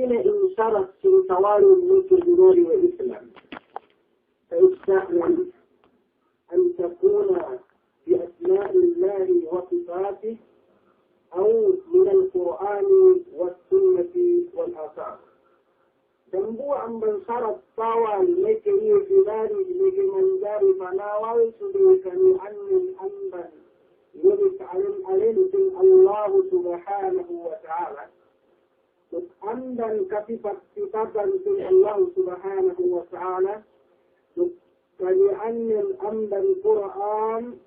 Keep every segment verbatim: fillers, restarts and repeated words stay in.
Ine in sarat sin tawalin meke dinari we' Islam. Ta'issanan أن تكون بأسماء الله وصفاته أو من القرآن والسنة والآثار. Dambuwa' amban sarat tawal meke iye dinari, meke manjari panawal subey kani'annen amban iye ka'alen-alen sin Allahu Subhanahu wa Ta'ala. Duk amban kasipat-sipatan sin Allahu Subhanahu wa Ta'ala, duk kani'annen amban Kur'an,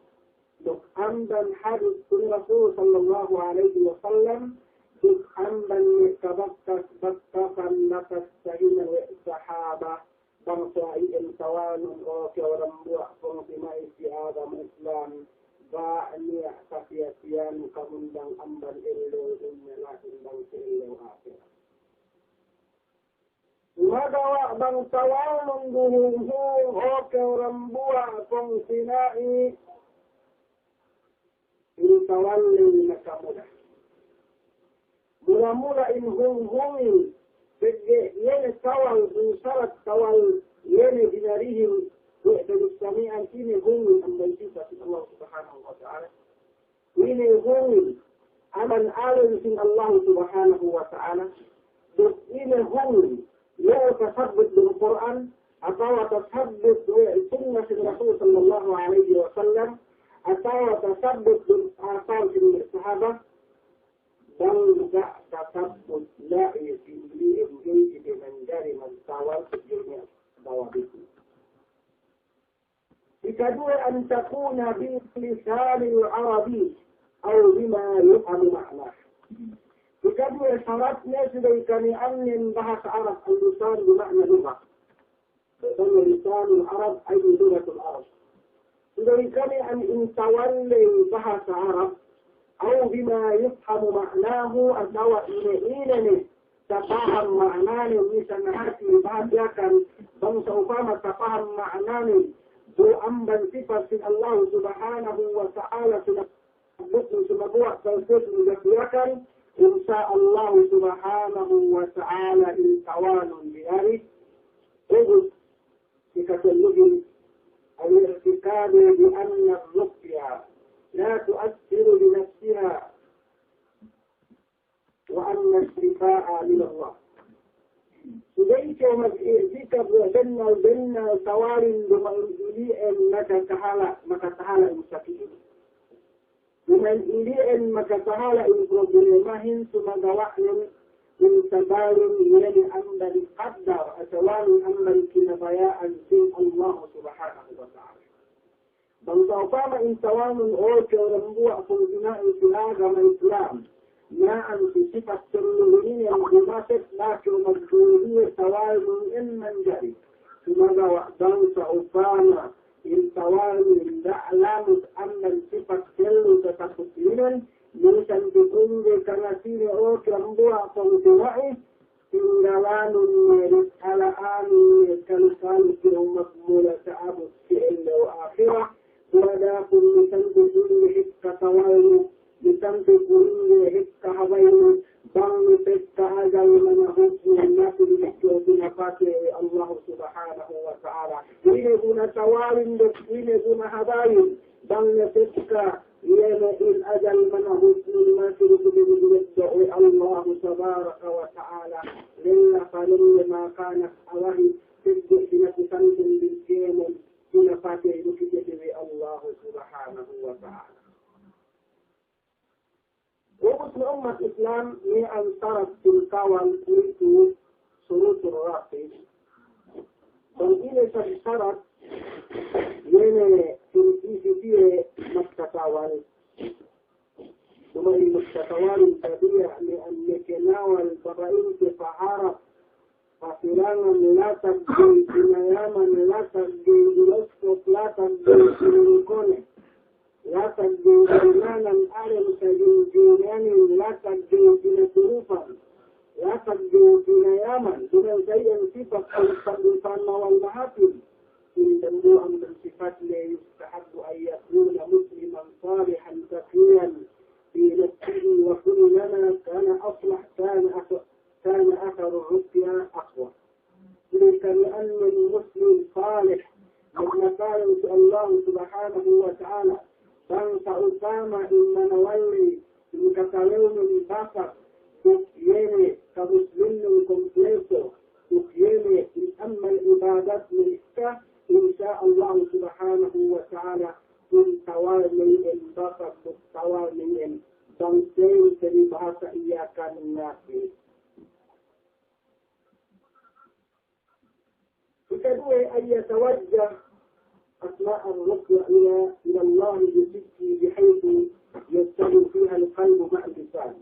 duk amban hadis sin Rasul sallallahu alaihi wasallam, duk amban me' kabakkas-bakkasan latas sahina we' sahaba. Bang sa iyan tawalnun, o kew dambuwa' pungtina'i si agama Islam, ga' niya' kasiya-siyan kamundang amban ellew dunya la'i bang si ellew ahirat. Sumagawa' bang tawalnun du hung-hung, o kew dambuwa' pungtina'i, in tawal ley makamuda. Mula-mula in hung-hungin, pegge' iye ne tawal, in sarat tawal iye ne dinarihin, we' te bissami'an ine hungin amban sipat sin Allah Subhanahu wa Ta'ala. Ine hungin amban alen sin Allah Subhanahu wa Ta'ala. Duk ine hungin iye tasabbut diyalem Kur'an, atawa tasabbut we' sunna sin Rasul sallallahu alaihi wasallam, atawa tasabbut diyalem asar sin sahaba, bang ga' tasabbut la'i si ili'in ga'i kite manjari magtawal si dunya bawa bitu. Ikaduwe, أن تكون باللسان العربي أو بما يفهم معناه. Ikaduwe saratne subey kani'annen bahasa Arab, al-lisan bi ma'na lugha. Bahasa lisanul Arab, ay lughatul Arab. Subey kani'an in tawal ley bahasa Arab, أو بما يفهم معناه, atawa ine-ine ne tapaham ma'nane, misan hati bahasa Yakan, bang sa'upama tapaham ma'nane, bu amban sipat sin Allah Subhanahu wa Ta'ala, sumagawa' tawhid, sumagawa' tawhid, insya Allah Subhanahu wa Ta'ala in tawalnun dinari. Ubus, ikatelluhin, الاعتقاد بأن الرقية لا تؤثر بنفسها وأن الشفاء من الله. Subey kew mag-i'tikad we' bennal-bennal tawalin duma'in ili'en makatahala', makatahala' in saki'in. Duma'in ili'en makatahala' in problemahin, sumagawa'nen in tabalun iye ne amban qaddar, atawa amban kinabaya'an sin Allah Subhanahu wa Ta'ala. Bang sa'upama in tawalnun, o kew dambuwa' pungtina'i si agama Islam, na'an si sipat tellu inin, duma'in la'i kew magduwe-duwe tawalnun, in manjari. Sumagawa' bang sa'upama in tawalnun ga' lamud amban sipat tellu tasabbut inin, misan tu'u inde kanasine, o kew dambuwa' pungtina'i, tinggalanun ne, duk ala'anun ne kalu-kalu si ummat mula ta'abut si ellew ahirat. Kuwe' da'akun misan tu'u inde hikka tawalnu, misan tu'u inde hikka habaynu, bang ne tekka ajal manahutnun, masi ne kew pinapatey we' Allah Subhanahu wa Ta'ala. Ine guna tawalin duk ine guna habayin, bang ne tekka iye ne in ajal manahutnun, masi ne kew pinapatey we' Allah Tabaraka wa Ta'ala. Lella pa lella makanak awahi, pegge' pinapatey kite we' Allah Subhanahu wa Ta'ala. Ubus me' ummat Islam, me' sarat sin tawal itu surutur rafi. Bang ine sarat, iye ne sin isi tiye magtatawal. Duma'in magtatawal tabiya' me' an makanawal baba'inte paharap. Pasilangan, latag ga'i pinayaman, latag ga'i biloskop, latag ga'i pinungkone, latag ga'i pinanan alem kajinjinanin, latag ga'i pinaturupan, latag ga'i pinayaman, duma'in sa iyan sipat pagpanawal mahapin. In dambuwa' amban sipat le, يستحب أن يكون مسلما صالحا تقيا في نفسه وكلما كان أصلح كان أخ-، كان أخا الرقية أقوى. Ine kani'annen muslim salih, magnakalun si Allahu Subhanahu wa Ta'ala, bang sa'upama in manawal ley in katalewnen basag, duk iye ne kamuslimnen kompleto, duk iye ne in amal ibadatnen ekka, insya Allahu Subhanahu wa Ta'ala, in tawal ne iyan basag, duk tawal ne iyan bang sa'in se di bahasa Iyakan Nasi. Ikaduwe, أن يتوجه أثناء الرقية إلى، إلى الله بصدق بحيث يتفق فيها القلب مع اللسان.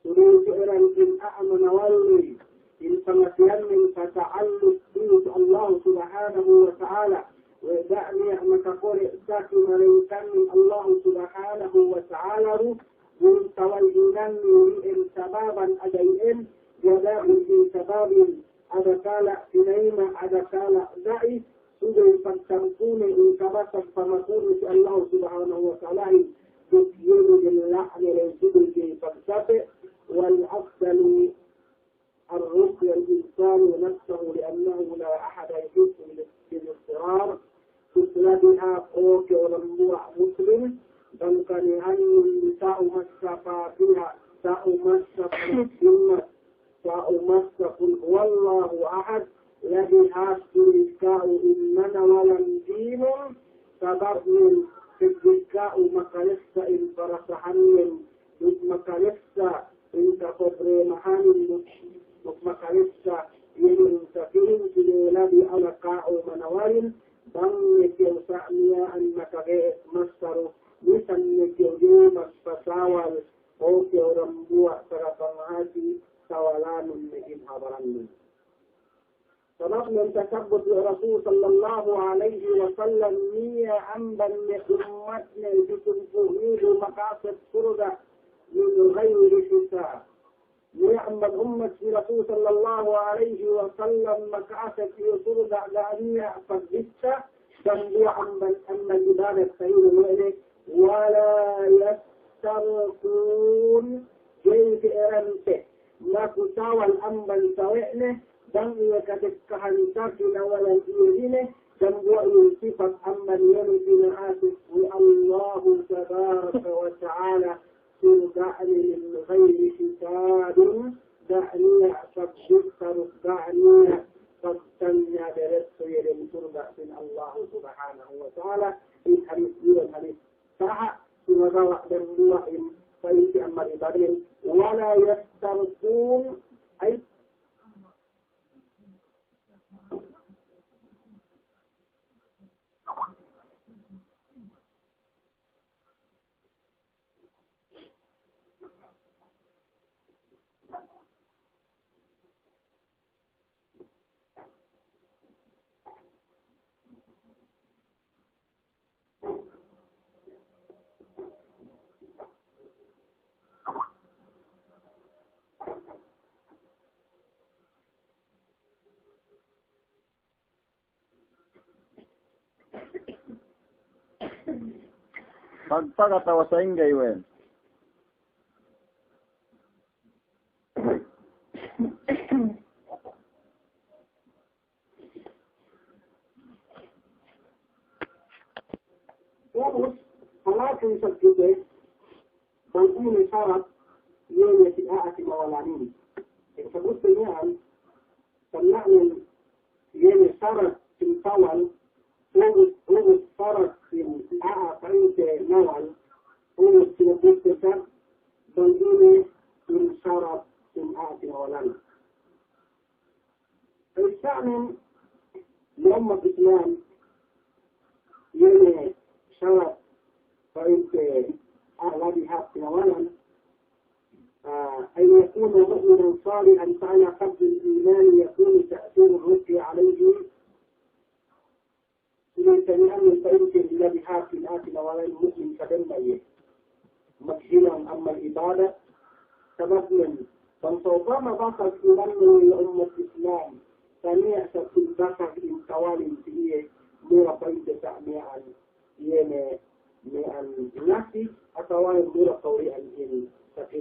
Suruh si iran in a'a manawal ley, in pangateyannen pata'alluk si Allah Subhanahu wa Ta'ala, we' ga' niya' makakole' saki malaingkan in Allah Subhanahu wa Ta'ala du, in tawal hinangne iyan sababan ada'iyen, wada'un in sababin adakala' tinayima', adakala' ga'i, subey pagtampune in kabasag pamakune si Allah Subhanahu wa Ta'ala, duk iye ne della'ne ley subey ga'i pagsape'. والأفضل الرقية الإنسان نفسه لأنه لا أحد يحس بالاضطرار مثل بها. Oke, dambuwa' muslim, bang kani'annen ta'u massa Fatiha, ta'u massa Fatiha, ta'u massa Qul huwallahu ahad, labi hāp tu'u ka'u in manawalan dinun, sababnen pegge' ka'u makalessa in parasahannen, duk makalessa in kaproblemahanin, duk, duk makalessa in, in sakiling sine labi ala ka'u manawalin, bang ne kew sa' miya'an makage' massaru, misan ne kew du maspasawal, oke, dambuwa' sarapang hati tawalanun ne in habaranun. Sabab ne tasabbut we' Rasul sallallahu alaihi wasallam, niya' amban me' ummatne bisan kuwe' ilu maka'asek surga' min ghairi hisab. Niya' amban ummat si Rasul sallallahu alaihi wasallam maka'asek iye surga' ga' niya' pagbissa, dambuwa' amban, amban ibadat sa'inin we' ne, ولا يسترقون, ga'i pe iran pe makutawal amban sawe'ne, bang iye katekkahan saki nawalan iye ine, dambuwa' iye sipat amban iye ne pina'asek we' Allahu tabaraka wa ta'ala, surga'ne min ghairi hisabin, ga' niya' pagbissa, ga' niya' pagtanya, diretso iye dem surga' sin Allahu Subhanahu wa Ta'ala. In hadis iyan hadis saha, sumagawa' dambuwa' in pa'inte amal ibadahin, ولا يسترقون, ay Pag, pagatawa sa'ingge iwen. Ubus, palakin sa' kite, bang ine sarat, iye ne si a'a si mawalanin. Sa' ubus iyan, Pa'inne, iye ne sarat sin tawal, ubus, ubus sarat sin a'a pa'inte nawal, ubus sin ubus sarat, bang ine in sarat sin a'a tinawalan. Pa'inne, me' ummat Islam, iye ne sarat pa'inte a'a labi hāp tinawalan, آه، أن يكون مؤمنا صالحا، فعلى قدر الإيمان يكون تأثير الرقية عليه. Sine tani'an pa'inte labi hāp in a'a tinawalan mu'min sa' demma iye. Maghinang amal ibadat, sabab iyan, bang sa'upama basag imannen me' ummat Islam, taniya' sa' basag in tawalin si iye, mura pa'inte sa' miya'an, iye ne, miya'an nasi, atawa mura kawli'an in sakit.